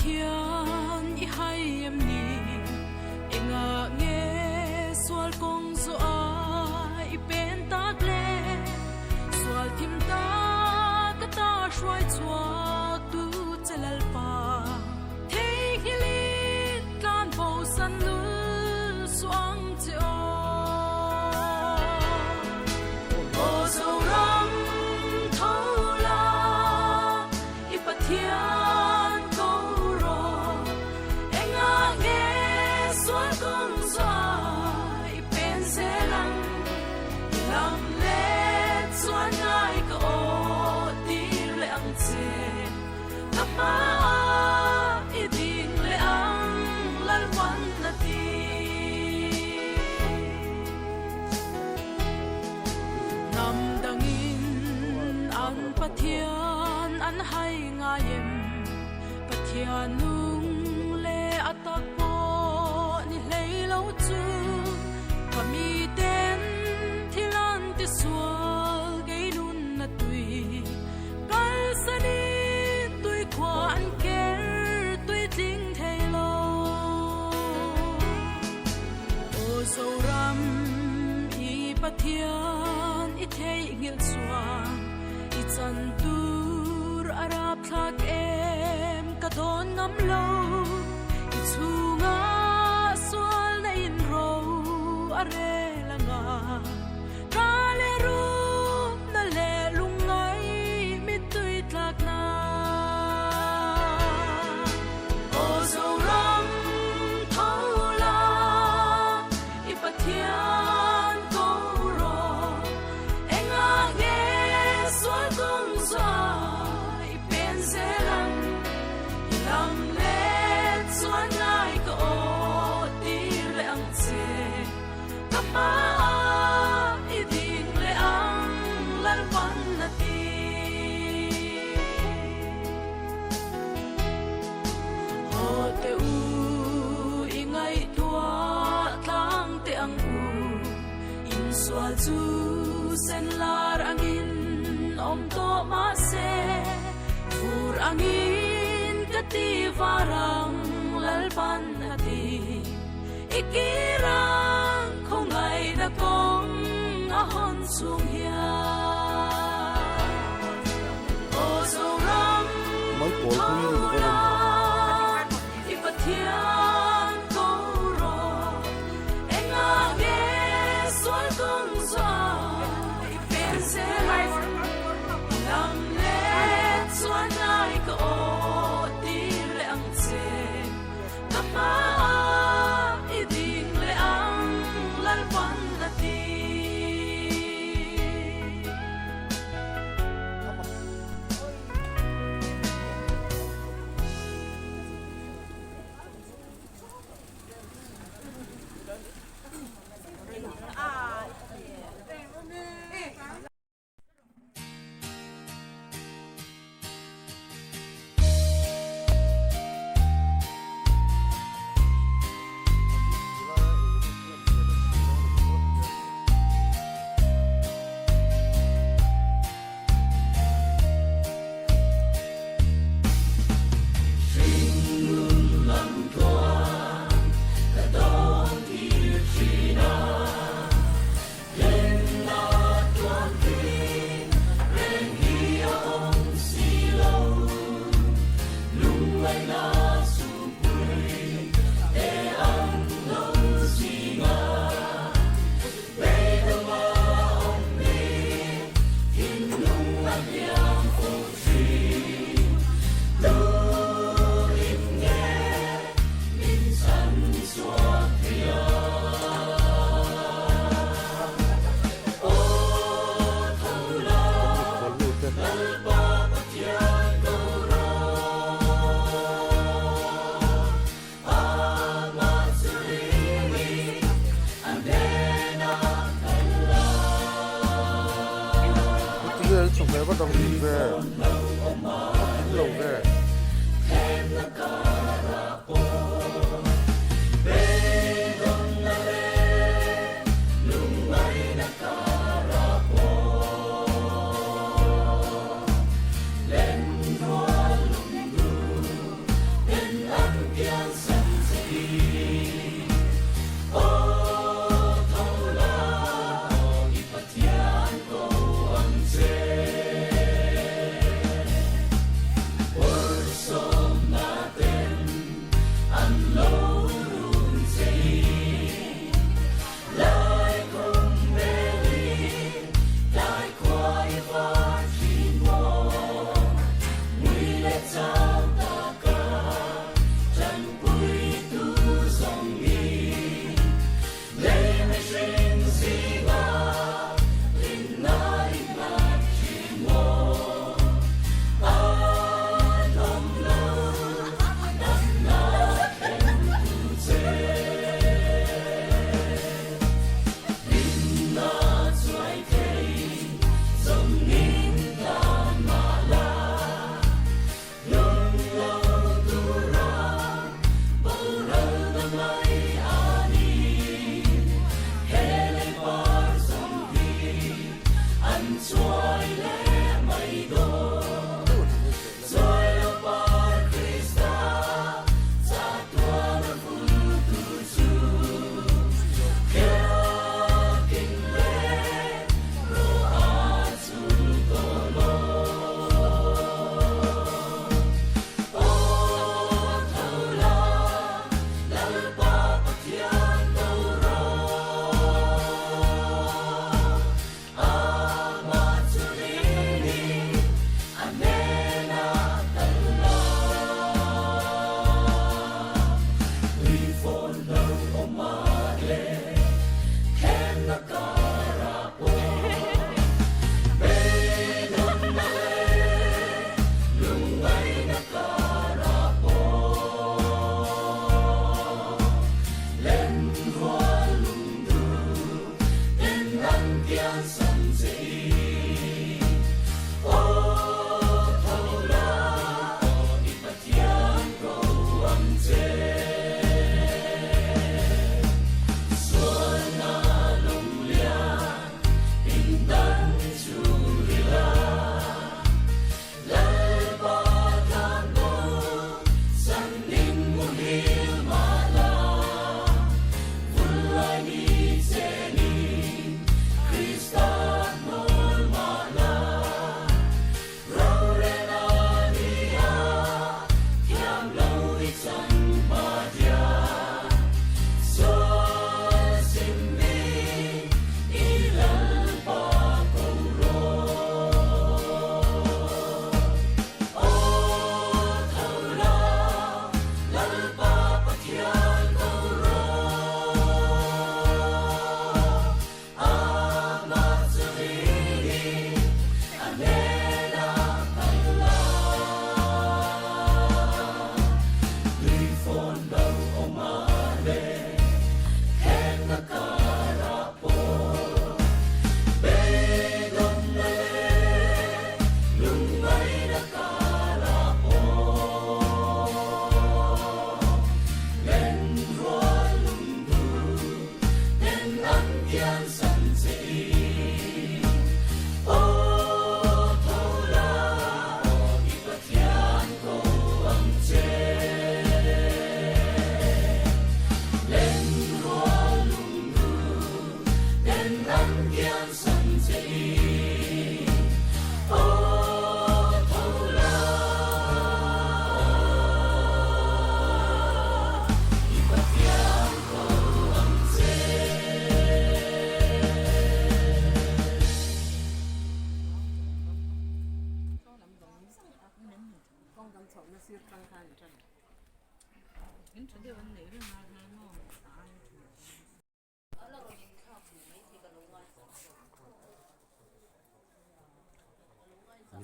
Pathian i hai em ni? Engah nge sual kawng zawh a i pen tak le? Sual thim tak a ta hruai chhuak tu che Lalpa. Theihnghilhin tlan bo san lul suh ang che aw. Aw Zoram tho la, i Pathian ko rawh. Engah nge sual kawng zawh i pen zel ang? I lam let chuan ngai ka aw tir leh ang che. Ka hmaah i ding leh ang Lalpan a ti. Hnam dangin an Pathian an hai ngai em? Pathian nung leh a tak pawh ni hlei lo chu ka miten thil an ti sual kei nun a tui. Kalsanin tui khua an ker tui tling thei lo. Aw Zoram i Pathian i theihnghilh chuan i chan tur a rapthlak em ka dawn ngam lo. I chhunga sual na in ro a rel anga. Ka leh rupna leh lungngai mittui tlakna. Aw Zoram tho la, i Pathian ko rawh. Engah nge sual kawng zuah i pen zel ang? I lam let chuan ngai ka aw tir leh ang che. Ka hmaah i ding leh ang Lalpan a ti. Haw teh u i ngaihtuah tlang teh ang u, insual chu sen lar angin awm tawh mahse, fur angin ka ti var ang Lalpan a ti. I kir ang khawngaihna kawng a hawn chung hian Aw Zoram tho la i Pathian ko rawh Engah nge sual kawng zuah i pen zel I lam let chuan ngai ka aw tir leh ang che. Ka hmaah i ding leh ang Lalpan a ti.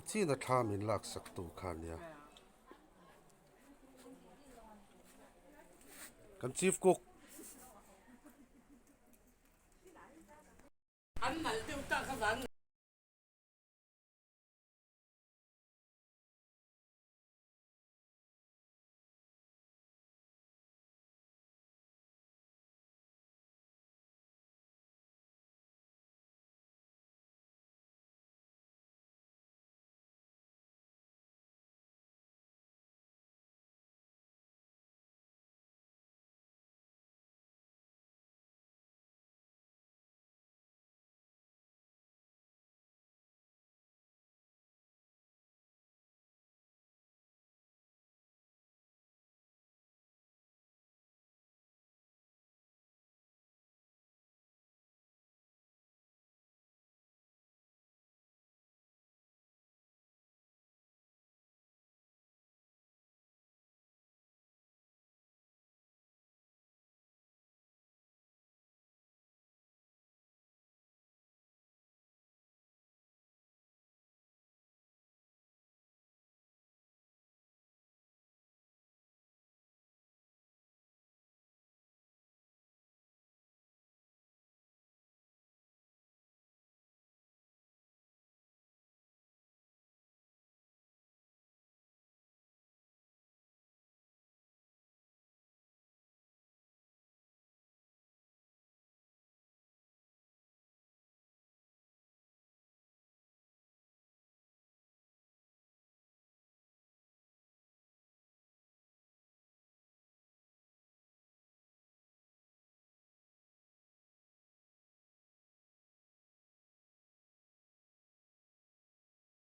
China thla min laksak tu kha ania kan chief cook.